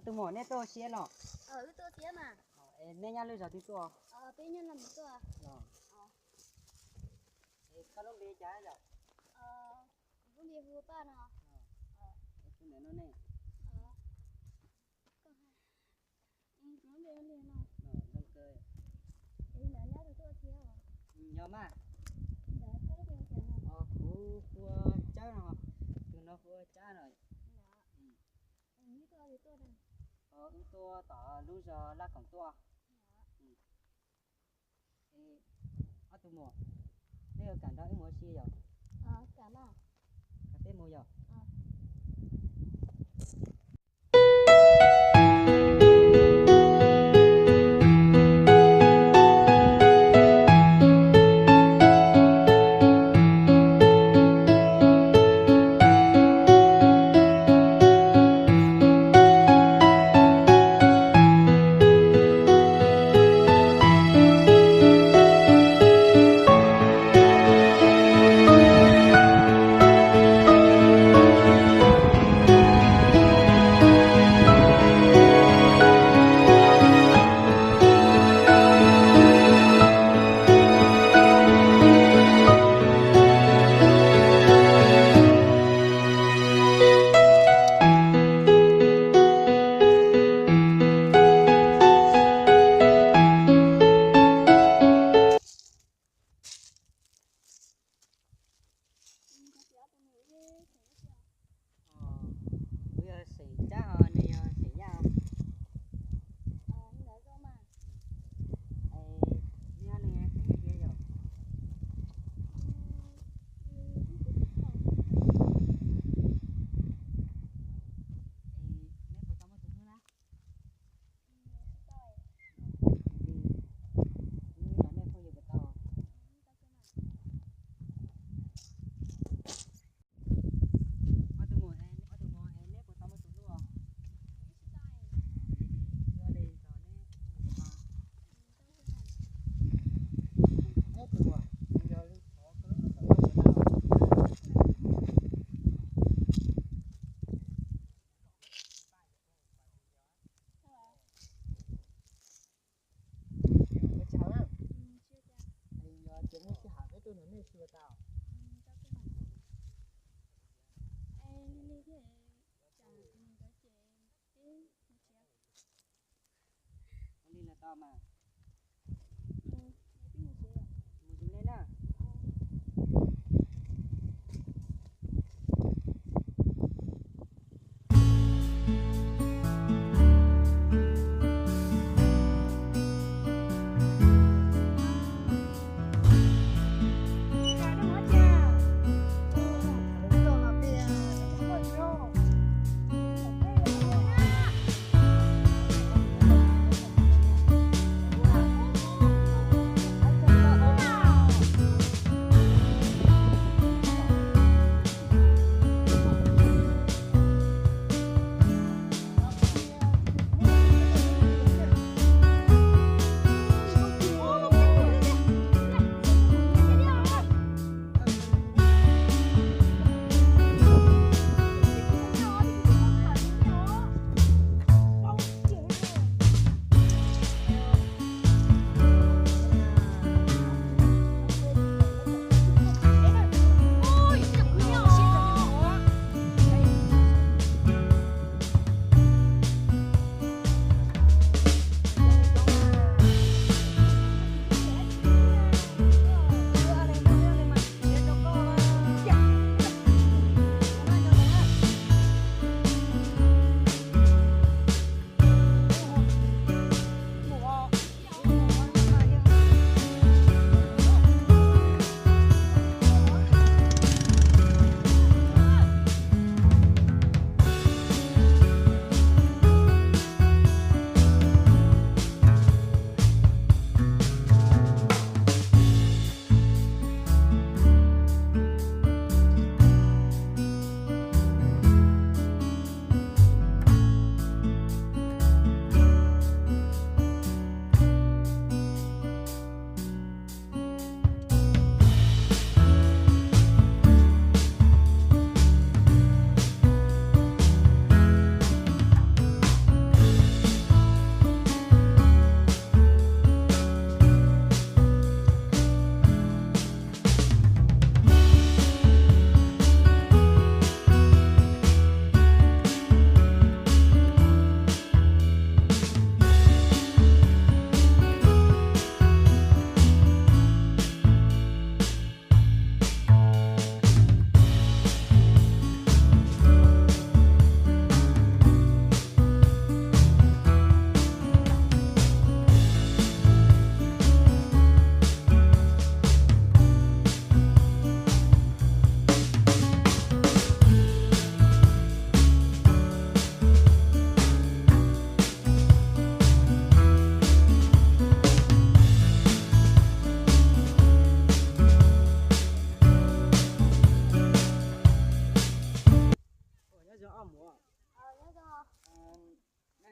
Tus muam, nej tuaj ua si los? Wb tuaj ua si mas. Es nej nyob lub zos twg tuaj? Peb nyob Naj Mum tuaj. Los. Es koj lub npe cas yom? Kuv lub npe hu ua Paj no. Es tus ntawm no ne? Kuv lub npe hu Lis no. Zoo kawg. Es ntawd nyob twg tuaj thiab? Yog mas. Ntawd koj lub npe hu cas no? Kuv hu ua Tsab no. Tus no hu ua Tsab no. Wb tuaj tom lub zos Laj Koom tuaj. Ob tug muam, nej yuav kam nrog wb mus ua si yom? Kam peb mus yom? Kuv yog xeem Tsab os, nws yog xeem Yaj. Nej ob leeg xeem tiag yom? Neb puas tau muaj tus hlub na? Wb yog nej phooj ywg puas tau? Ob tug muam, ob tug muam, neb puas tau muaj tus hlub os? Ua tsaug na. Ces muaj sij hawm peb tuaj nrog nej sib tau. Ua li los tau mas. Mus zoo nej na.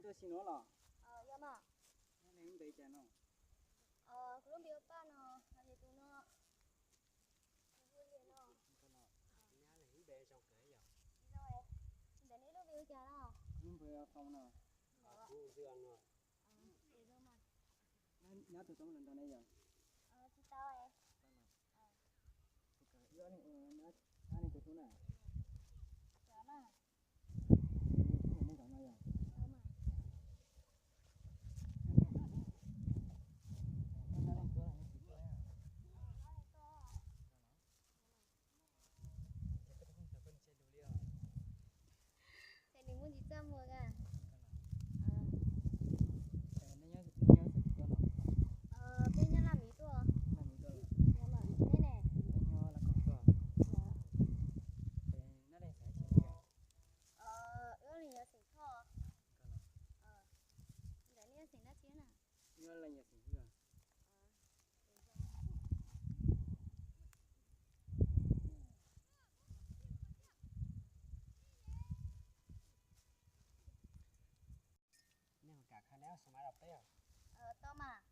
Tuaj sim nuav los? Yog mas. Nyob leej lub npe cas no? Kuv lub npe ua Paj no, ho yog tus no, tus hu li no. Ntawm nej lub npe ua cas no? Lub npe ua Foo no. Nyob tus tub ntawd ne yom? Tsis tau. Wb ob leeg ua dab neeg tus tub na. Ces nws muaj ntsis txaj muag a. Peb nyob Laj Mim tuaj. Neb ne? Wb yog xeem Thoj. Ntawm nej yog xeem dab tsi na? Nyob Laj Mim xeem Hwj. Nej kam kha neb xu mab rau peb. Tau mas.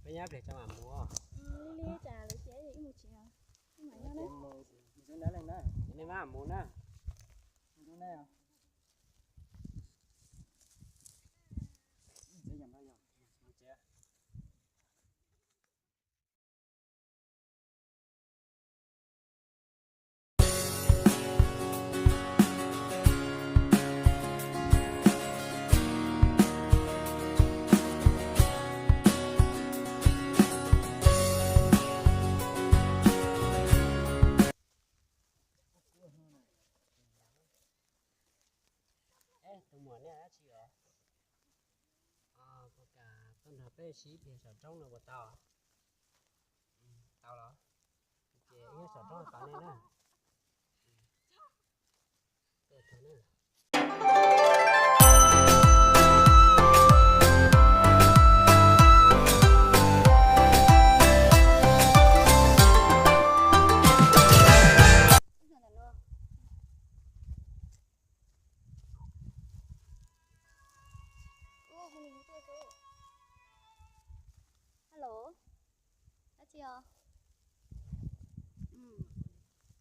Peb nyob pem tso mam mus. Nej mam mus na. Tus muam, nej dab tsi os? Puas kam tuaj nrog peb sib pliag saum roob no puas tau? Tau los? Ces wb nyob saum roob tos nej na. Hello, dab tsi os? Tsis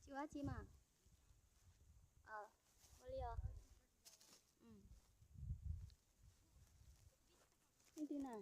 ua dab tsi mas. Ua li os. Leej twg na?